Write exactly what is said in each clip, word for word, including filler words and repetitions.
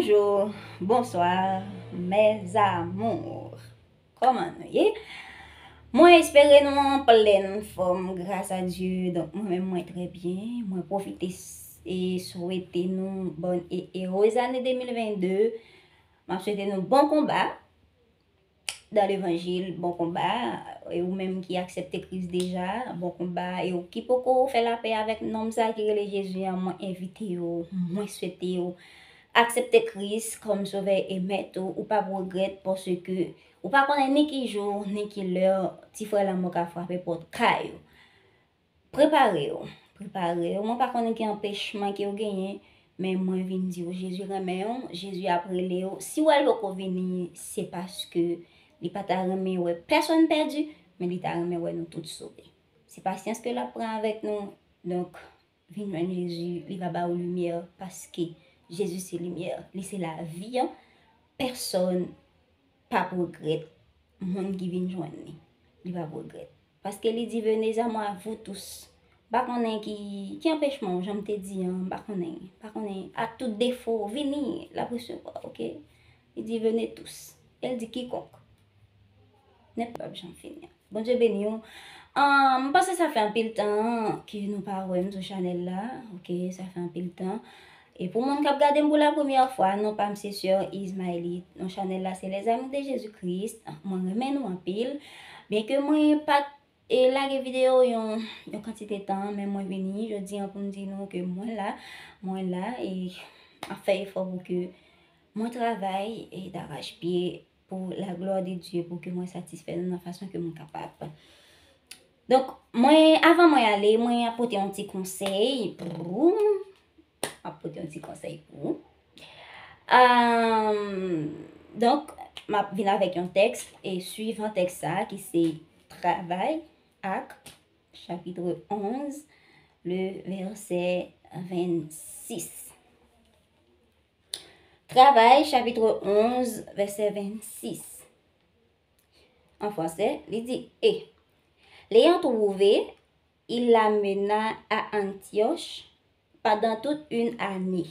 Bonjou, bonswa, mes amours. Kòman nou ye? Mwen espere nou an plèn fòm, gras a Dye. Donk, mwen menm, mwen trè byen. Mwen pwofite s- e swete nou bòn e erez ane de mil vennde. M ap swete nou bon konba dan levanjil, bon konba. E ou menm ki aksepte Kris deja, bon konba. E ou ki poko fè lapè avèk nonm sa ki rele Jezi an, mwen envite w, mwen swete w aksepte Kris kòm Sovè e Mèt ou. Ou p ap regrèt, paske ou pa konnen ni ki jou, ni ki lè ti frè lanmò ka frape pòt kay ou. Prepare w, prepare w. Mwen pa konnen ki anpechman ke w genyen, men mwen vin di w, Jezi renmen w, Jezi ap rele w. Si w wè l poko vini, se paske li pa ta renmen wè pèsonn pèdi, men li ta renmen wè nou tout sove. Se pasyans ke l ap pran avèk nou. Donk, vin jwenn Jezi, li va ba w limyè, paske Jezi se limyè, li se lavi an. Pèsonn p ap regrèt moun ki vin jwenn li. Li p ap regrèt. Paske li di, venez à moi, vous tous. M pa konnen ki, ki anpechman w, jan m te di an, m pa konnen. M pa konnen, ak tout defo w, vini, l ap resevwa, oke? Li di, venez tous. E l di, quiconque. Nenpòt jan fini an. Bondye beni w. Ah, m panse sa fè anpil tan ke nou pa wè m sou chanèl la. Oke, sa fè anpil tan. E pou moun k ap gade m pou la premyè fwa, non pa m se Sè Ismaelite. Non chanèl la se Les Amis de Jésus-Christ. Mwen renmen nou anpil. Byenke mwen pa t e lage videyo yon, yon kantite tan, men mwen vini jodi an pou m di nou ke mwen la, mwen la, e m ap fè efò pou ke mwen travay e d'arrache-pied pour la gloire de Dieu, pou ke mwen satisfè nou nan fason ke mwen kapab. Donk, mwen, avan mwen ale, mwen ap pote yon ti konsèy pou ou. M ap pote yon ti konsèy pou ou. Ahn, donk, m ap vin avèk yon tèks, e swivan tèks sa a, ki se Travay ak, chapit onz, le vèsè vennsis. Travay, chapit onz, vèsè vennsis. An fransè, li di, et, l'ayant trouvé, il l'amena à Antioche pendant toute une année.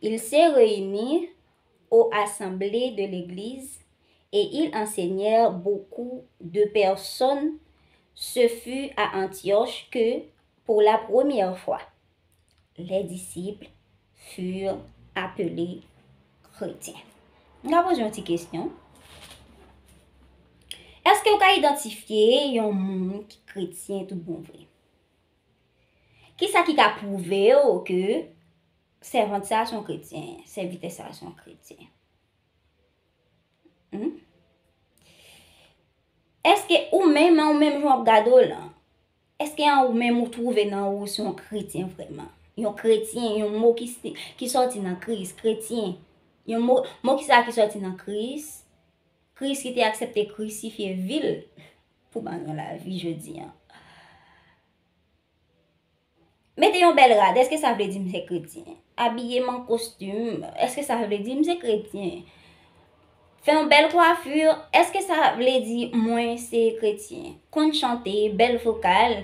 Ils se réunirent aux assemblées de l'Église et ils enseignèrent beaucoup de personnes. Ce fut à Antioche que, pour la première fois, les disciples furent appelés chrétiens. M ka poze yon ti kesyon. Èske w ka idantifye yon moun ki kretyen tout bon vre? Kisa ki ka pwouve w ke sèvant sa a se yon kretyen, sèvitè sa a se yon kretyen? Hmm? Èske ou menm, an ou menm jan w ap gade w lan, èske an ou menm ou twouve nan ou se yon kretyen vrèman? Yon kretyen, yon mo ki, ki sòti nan Kris, kretyen. Yon mo, mo ki sa ki sòti nan Kris? Kris ki te aksepte krisifye vi l pou ban nou lavi jodi an. Mete yon bèl rad, èske sa vle di m se kretyen? Abiye m an kostim, èske sa vle di m se kretyen? Fè yon bèl kwafi, èske sa vle di mwen se kretyen? Konn chante, bèl vokal,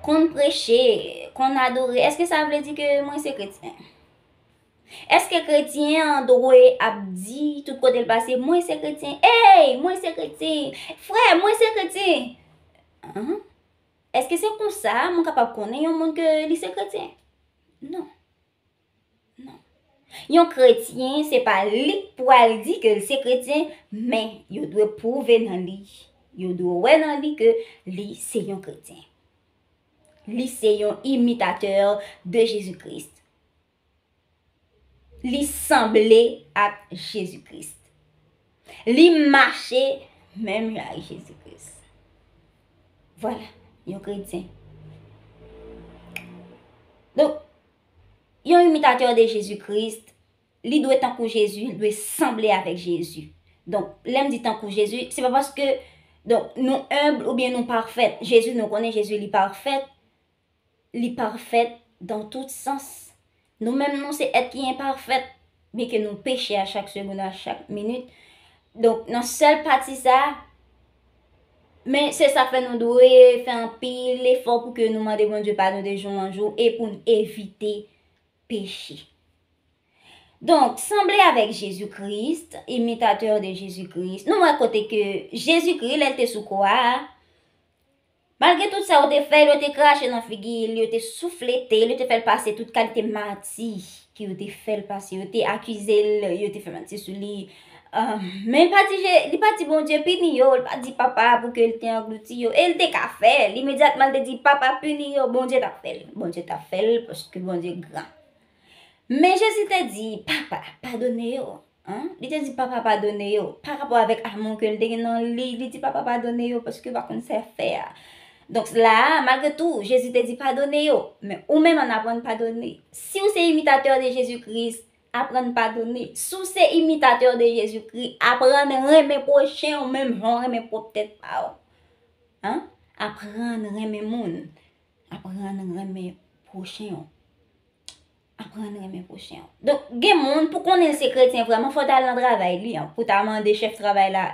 konn preche, konn adore, èske sa vle di ke mwen se kretyen? Èske kretyen an dwe ap di tout kote l pase, mwen se kretyen, ey, mwen se kretyen, frè, mwen se kretyen? An? Èske se konsa moun kapab konnen yon moun ke li se kretyen? Non. Non. Yon kretyen, se pa li k pral di ke l se kretyen, men yo dwe pwouve nan li, yo dwe wè nan li ke li se yon kretyen. Li se yon imitatè de Jezi Kris. Li sanble ak Jezi Kris. Li mache menm jan ak Jezi Kris. Vwala, yon kretyen. Donk, yon imitatè de Jezi Kris, li dwe tankou Jezi, li dwe sanble avèk Jezi. Donk, lè m di tankou Jezi, se pa paske, donk, nou enb oubyen nou pafèt. Jezi, nou konnen Jezi, li pafèt. Li pafèt dans tout sens. Nou menm, nou se èt ki enpafèt, byenke nou peche a chak segonn, a chak minit. Donk, nan sèl pati sa, men se sa k fè nou dwe fè anpil efò pou ke nou mande Bondye padon de jou an jou e pou n evite peche. Donk, sanble avèk Jezi Kris, imitatè de Jezi Kris. Nou wè kote ke Jezi Kris, lè l te sou kwa a, malgre tout sa yo te fè l, yo te krache nan figi l, yo te souflete l, yo te fè l pase tout kalite mati ke yo te fè l pase, yo te akize l, yo te fè manti sou li. Ah, men li pa di Je-, li pa di Bondye pini yo, li pa di Papa pou ke l te anglouti yo. E l te ka fè l, imedyatman l te di Papa pini yo, Bondye t ap fè l. Bondye t ap fè l paske Bondye gran. Men Jezi te di, Papa, padone yo. Hein? Li te di, Papa, padone yo. Pa rapò avèk amou ke l te gen nan li, li di, Papa, padone yo, paske yo pa konn sa y ap fè a. Donk, la a, malgre tou, Jezi te di, padone yo. Men ou menm, ann aprann padone. Si w se imitatè de Jezi Kris, aprann padone. Si w se imitatè de Jezi Kris, aprann renmen pwochen w menm jan w renmen pwòp tèt pa w. Hein? Aprann renmen moun. Aprann renmen pwochen w. Aprann renmen pwochen w. Donk, gen moun, pou konnen l se kretyen vrèman, fò w t al nan travay li an, pou w ta mande chèf travay la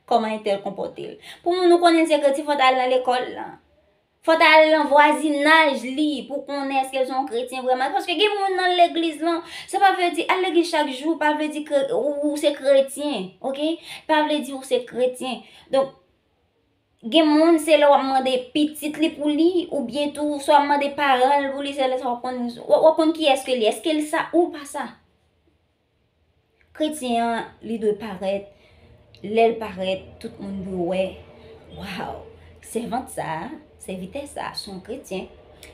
kòman entèl konpòte l. Pou moun ou konnen l se kretyen, fò w t al nan lekòl lan. Fò w t al nan vwazinaj li pou w konnen èske l se yon kretyen vrèman. Paske gen moun nan legliz lan, sa pa vle di al legliz chak jou, pa vle di ke ou, ou se kretyen, oke? Pa vle di ou se kretyen. Donk, gen moun, se lè w ap mande pitit li pou li, oubyen tou, swa w ap mande paran l pou li, se lè sa w ap konn, w ap, w ap konn kiyès ke li, èske l sa ou pa sa. Kretyen an, li dwe parèt, lè l parèt, tout moun dwe wè, waw, sèvant sa a, sèvitè sa a, se yon kretyen,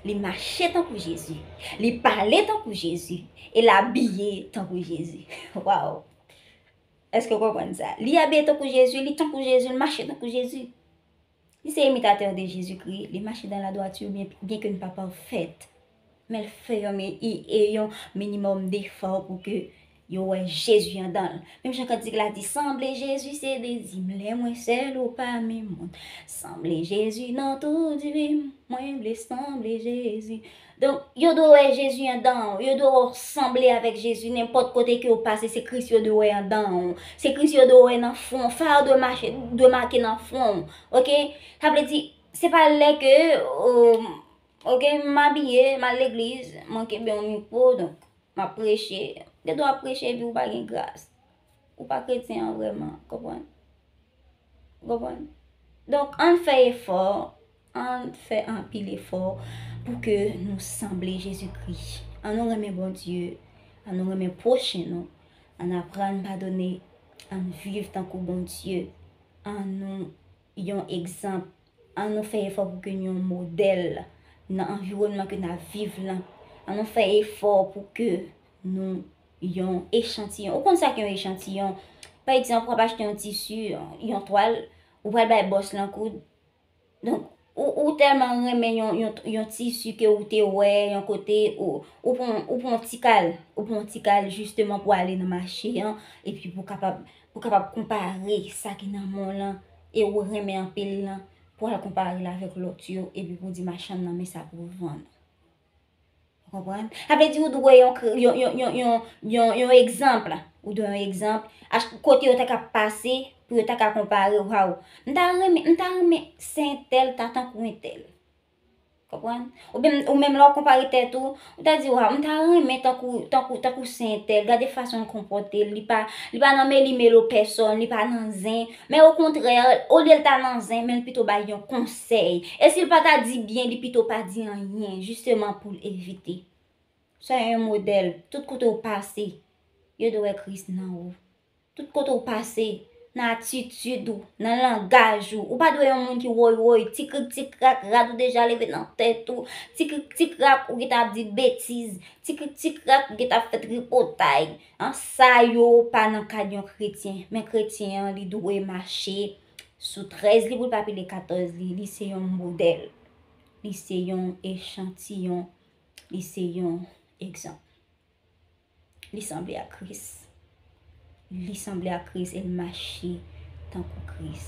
li mache tankou Jezi, li pale tankou Jezi, e l abiye tankou Jezi. Waw! Èske w konprann sa? Li abiye tankou Jezi, li tankou Jezi, li mache tankou Jezi. Li se imitatè de Jezikri, li mache dans la droiture, byen, byen ke n pa pafèt. Men l fè yon mi-, i-, e yon minimòm defò pou ke yo wè Jezi anndan l. Menm jan kantik la di, sanble Jezi se dezi m, lè mwen sèl ou pami moun. Sanble Jezi nan tout vi m, mwen vle sanble Jezi. Donk, yo dwe wè Jezi anndan w, yo dwe wè w sanble avèk Jezi nenpòt kote ke w pase, se Kris yo dwe wè anndan w, se Kris yo dwe wè nan fwon w, fè a dwe mache, dwe make nan fwon w, oke? Sa vle di, se pa lè ke, o, oke, m abiye, m al legliz, mwen kenbe yon mikwo, donk, m ap preche, gen dwa ap preche epi ou pa gen gras. Ou pa kretyen an vrèman, konprann? Konprann? Donk, ann fè efò, ann fè anpil efò pou ke nou sanble Jezikri. Ann nou renmen Bondye, ann nou renmen pwochen nou, ann aprann padone, ann viv tankou Bondye, ann nou yon egzanp, ann nou fè efò pou ke nou yon modèl nan anviwònman ke n ap viv lan. Ann nou fè efò pou ke nou yon echantiyon. Ou konn sa ki yon echantiyon? Pa egzanp, w ap achte yon tisi, yon twal, ou pral bay bòs lan koud. Donk, ou, ou tèlman renmen yon, yon, yon tisi ke ou te wè yon kote, ou, ou pran, ou pran yon ti kal, ou pran yon ti kal jisteman pou ale nan mache an, epi pou kapab, pou kapab konpare sa ki nan men w lan, e ou renmen anpil lan, pou al konpare l avèk lòt yo, epi pou di machann nan, men sa pou w vann. Ou konprann? Sa vle di ou dwe yon kre-, yon, yon, yon, yon, yon, yon egzanp. Ou dwe yon egzanp. Ach-, kote yo ta ka pase, pou yo ta ka konpare, waw. M ta renmen, m ta renmen se entèl ta tankou entèl. Konprann? Oubyen, ou menm lè w konpare tèt ou, ou ta di, waw, m ta renmen tankou, tankou, tankou se entèl. Gade fason l konpòte l. Li pa, li pa nan meli melo pèsòn, li pa nan zen. Men okontrè, olye l ta nan zen, men l pito bay yon konsèy. E si l pa ta di byen, li pito pa di anyen, jisteman pou l evite. Swa yon modèl, tout kote w pase, yo dwe wè Kris nan ou. Tout kote w pase, nan atitid ou, nan langaj ou. Ou pa dwe yon moun ki woy woy, ti krik ti krak, rad ou deja leve nan tèt ou, ti krik ti krak, ou gentan ap di betiz, ti krik ti krak, ou gentan ap fè tripotay. An, sa yo pa nan kad yon kretyen. Men kretyen an, li dwe mache sou trèz li pou l pa pile katòz li. Li se yon modèl. Li se yon echantiyon. Li se yon egzanp. Li sanble ak Kris. Li sanble ak Kris e l mache tankou Kris.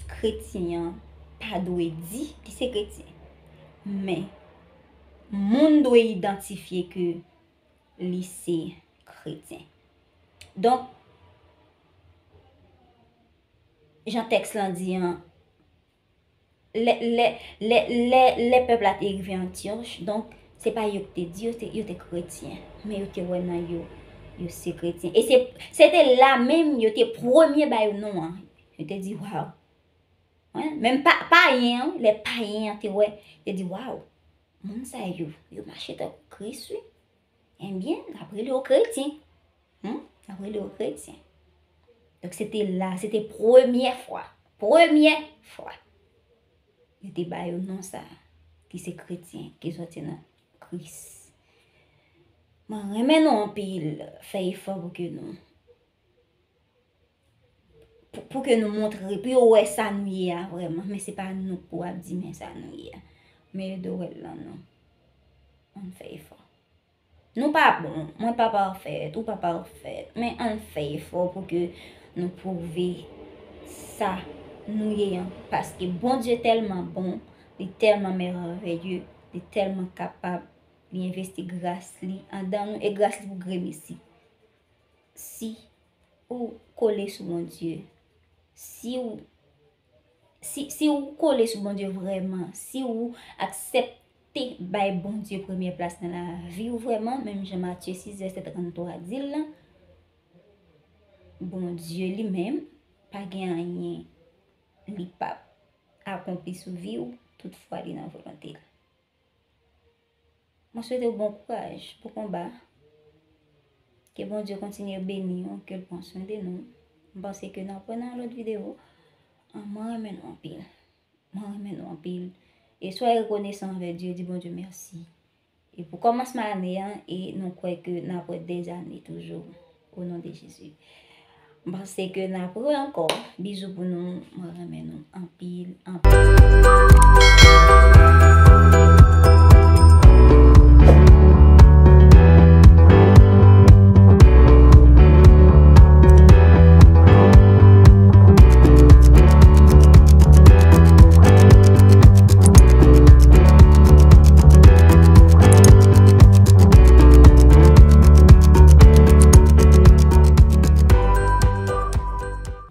Kretyen an pa dwe di li se kretyen. Men, moun dwe idantifye ke li se kretyen. Donk, jan tèks lan di an, lè, lè, lè, lè, lè pèp la te rive Antyòch, donk, Se pa yo ki te di, yo te, yo te kretyen, men yo te wè nan yo, yo se kretyen. E se, se te la menm yo te premye ba yo non an. Yo te di, waw. Wi, menm pa, payen an, lè payen an te wè, yo di, waw, moun sa yo, yo mache tankou Kris, wi. Ebyen, n ap rele yo kretyen. Hmm? N ap rele yo kretyen. Donk, se te la, se te premyè fwa. Premyè fwa. Yo te ba yo non sa, ki se kretyen, ki soti nan Kris. Mwen renmen nou anpil, fè efò pou ke nou, pou, pou ke nou montre, pou yo wè sa nou ye a vrèman. Men se pa nou pou ap di men sa nou ye a. Men yo dwe wè l nan nou. Ann fè efò. Nou pa bon, mwen pa pafèt, ou pa pafèt, men ann fè efò pou ke nou pwouve sa nou ye an. Paske Bondye tèlman bon, li tèlman mèvèye, li tèlman kapab, li envesti gras li andan nou e gras li pou gremesi. Si ou kole sou Bondye, si ou, si, si ou kole sou Bondye vrèman, si ou aksepte bay Bondye premyè plas nan lavi w vrèman, menm jan Matye sis vèsè tranntwa di l lan, Bondye li menm pa gen anyen li p ap akonpli sou vi w, toutfwa li nan volonte l. Mwen swete w bon kouraj pou konba. Ke Bondye kontinye beni w, ke l pran swen de nou. M panse ke n ap wè nan yon lòt videyo. Mwen renmen nou anpil. Mwen renmen nou anpil. E swa rekonesan anvè Dye, di Bondye mèsi. E pou kòmansman ane an, e nou kwè ke n ap wè dèz ane toujou. O non de Jezi. M panse ke n ap rewè ankò. Bizou pou nou. Mwen renmen nou anpil, anpil.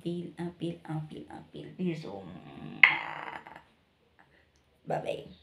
Anpil, anpil, anpil, anpil. Bizou. Bye bye.